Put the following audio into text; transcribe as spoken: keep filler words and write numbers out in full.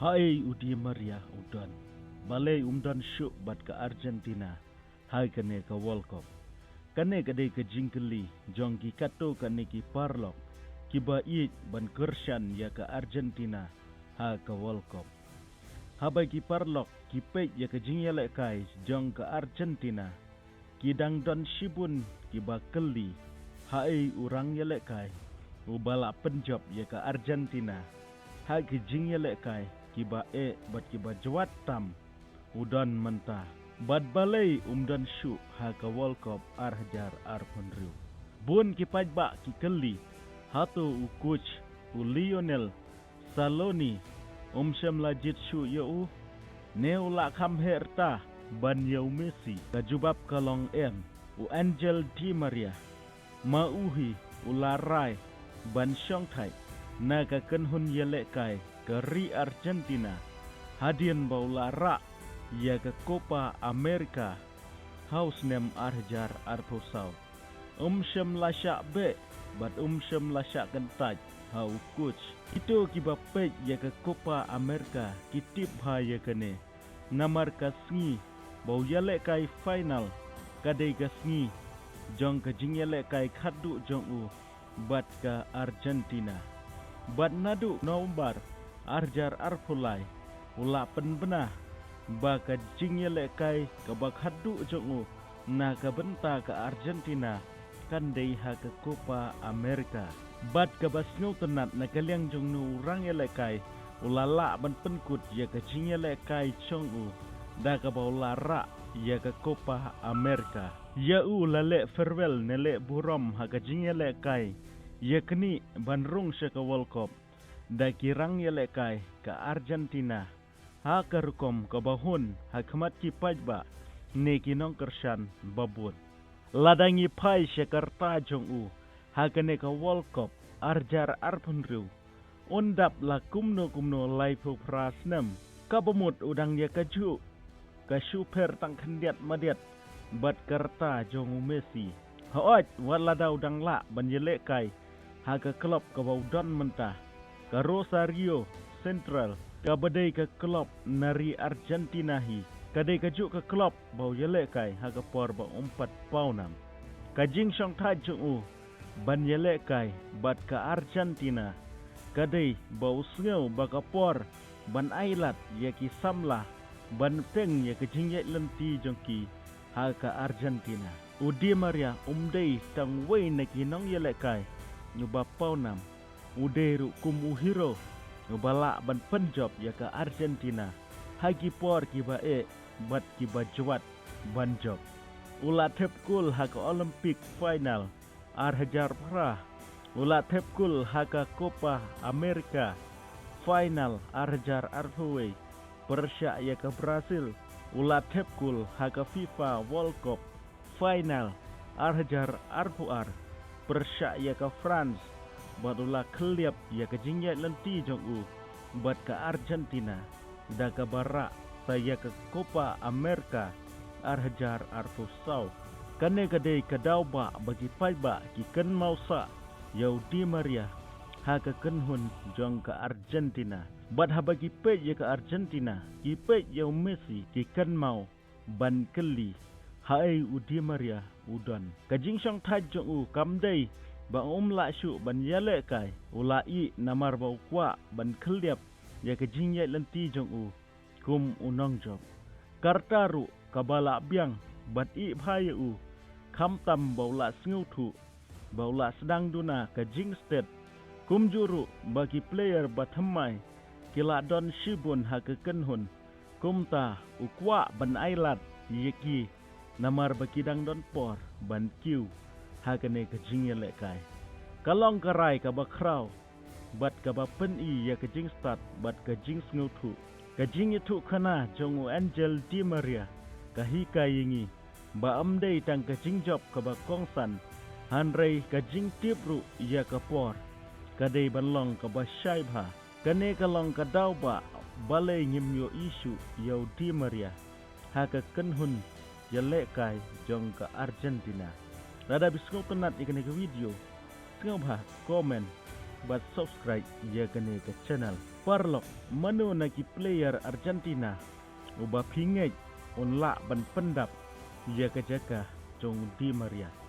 Haei u Di Maria u don? Balei um don shuh bad ka Argentina ha kane ka World Cup? Kane ka dei ka jingkylli jong ki katto katne ki paralok kiba ïeit ban kyrshan ïa ka Argentina ha ka World Cup. Haba ki paralok ki peit ïa ka jingïalehkai jong ka Argentina, ki dang don shibun kiba kylli, haei u rangïalehkai uba la pynjop ïa ka Argentina ha ki jingïalehkai kiba eh bad kiba jwat tam u don mynta, bad balei um don shuh ha ka World Cup ar hajar arphew hynriew? Bun ki paidbah ki kylli, hato u coach u Lionel Scaloni um shym la jied shuh ïa u? Ne u la kham heh rta ban ïa u Messi? Ka jubab ka long em. U Angel Di Maria, ma u hi u la rai ban shongthait na ka kynhun ïalehkai ka ri Argentina hadien ba u la rah ïa ka Copa America ha u snem ar hajar arphew saw. Um shym la shah beh bad um shym la shah kyntait ha u coach. Kito kiba peit ïa ka Copa America ki tip bha ïa kane, namar ka sngi ba u ïalehkai final ka dei ka sngi jong ka jingïalehkai khadduh jong u bad ka Argentina. Bad naduh November ar hajar arphew lai u la pynbna ba ka jingïalehkai kaba khadduh jong u na ka bynta ka Argentina kan dei ha ka Copa America. Bad kaba sngewtynnat, na ka liang jong u, u rangïalehkai u la lah ban pynkut ïa ka jingïalehkai jong u da kaba u la rah ïa ka Copa America. Ïa u la leh farewell ne leh burom ha ka jingïalehkai ïa kane ban rung sha ka World Cup da ki rangïalehkai ka Argentina ha ka rukom kaba hun ha khmat ki paidbah ne ki nongkyrshan babun. Lada ngi phai sha ka rta jong u ha kane ka World Cup ar hajar arphew hynriew, un dap la kumno kumno laiphew phra snem. Kaba mut u dang ïa kajuh ka shu pher tang khyndiat madiat bad ka rta jong u Messi. Hooid, wat lada u dang lah ban ïalehkai ha ka club kaba u don mynta, ka Rosario Central, kaba dei ka club na ri Argentina hi, ka dei kajuh ka club ba u ïalehkai ha ka por ba um pat pawnam. Ka jingshongthait jong u ban ïalehkai bad ka Argentina ka dei ba u sngew ba ka por ban ailad ïa ki samla ban teng ïa ka jingïaid lynti jong ki ha ka Argentina. U Di Maria um dei tang uwei na ki nongïalehkai uba pawnam, u dei ruh kum u hero uba lah ban pynjop ïa ka Argentina ha ki por kiba eh bad kiba jwat ban jop. U la thep kol ha ka Olympic final ar hajar phra, u la thep kol ha ka Copa America final ar hajar arphew wei pyrshah ïa ka Brazil, u la thep kol ha ka FIFA World Cup final ar hajar arphew ar pyrshah ïa ka France, bad u la khylliap ïa ka jingïaid lynti jong u bad ka Argentina da kaba rah sa ïa ka Copa America ar hajar arphew saw. Kane ka dei ka daw ba ba ki paidbah ki kynmaw sah ïa u Di Maria ha ka kynhun jong ka Argentina. Bad haba ki peit ïa ka Argentina, ki peit ïa u Messi, ki kynmaw ban kylli, haei u Di Maria u don? Ka jingshongthait jong u kam dei ba um lah shuh ban ïalehkai, u la ïeh namar ba u kwah ban khylliap ïa ka jingïaid lynti jong u kum u nongjop. Ka rta ruh kaba la biang bad ïeh bha ïa u, khamtam ba u la sngewthuh ba u la sdang duna ka jingstet. Kumjuh ruh ba ki player ba thymmai ki la don shibun ha ka kynhun, kumta u kwah ban ailad ïa ki namar ba ki dang don por ban kiew ha kane ka jingïalehkai. Ka long ka rai kaba khraw bad kaba pyni ïa ka jingstad bad ka jingsngewthuh. Ka jingïathuhkhana jong u Angel Di Maria ka hikai ïa ngi ba ym dei tang ka jingjop kaba kongsan, hynrei ka jingtip ruh ïa ka por ka dei ban long kaba shai bha. Kane ka long ka daw ba balei ngim ïohi shuh ïa u Di Maria ha ka kynhun ïalehkai jong ka Argentina. Lada phi sngewtynnat ïa kane ka video, sngewbha comment, bad subscribe ïa kane ka channel. Paralok, mano na ki player Argentina uba phi ngeit un lah ban pyndap ïa ka jaka jong Di Maria?